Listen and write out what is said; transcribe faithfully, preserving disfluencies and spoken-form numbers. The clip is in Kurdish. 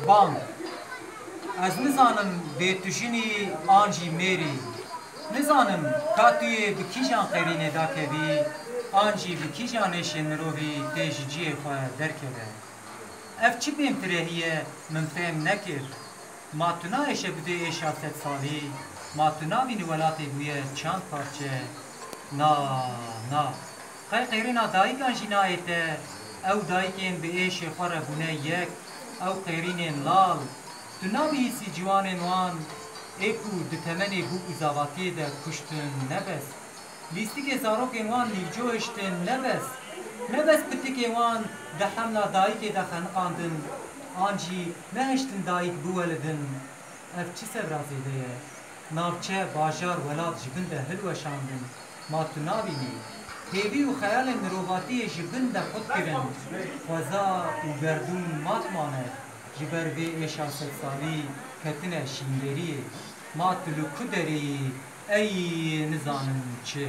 Bang. Ez nizanim bê tu jin î an jî mêr î. Nizanim ka tu yê bi kîjan qêrînê dakevî an jî bi kîjan êşên mirovî tê ji cihê xwe derkeve. Ev çi bêmtirehî ye min fêm nekir. Ma tu naêşe bi vê êşa sedsalî? Ma tu nabînî welatê bûye çand parçe? Na, na. Qey qêrîna dayikan jî nayê te? Ew dayikên bi êşê xwe re bûne yek, ew qêrînên lal. Tu nabihîsî ciwanên wan ê ku di temenê bûk û zavatiyê de kuştin ne bes, lîstikê zarokên wan nîvco hiştin ne bes, ne bes pitikê wan di hemla dayikê de xeniqandin an jî nehiştin dayik biwelidin. Ev çi sebra zêde ye? Navçe, bajar, welat ji bin de hilweşandin. Ma tu nabînî? Hêvî û xeyalên mirovatiyê ji bin de qut kirin. Xweza û gerdûn mat mane. Ji ber vê êşa sedsalî ketine şîngeriyê. Ma tu li ku derê yî? Ey nizanim çi.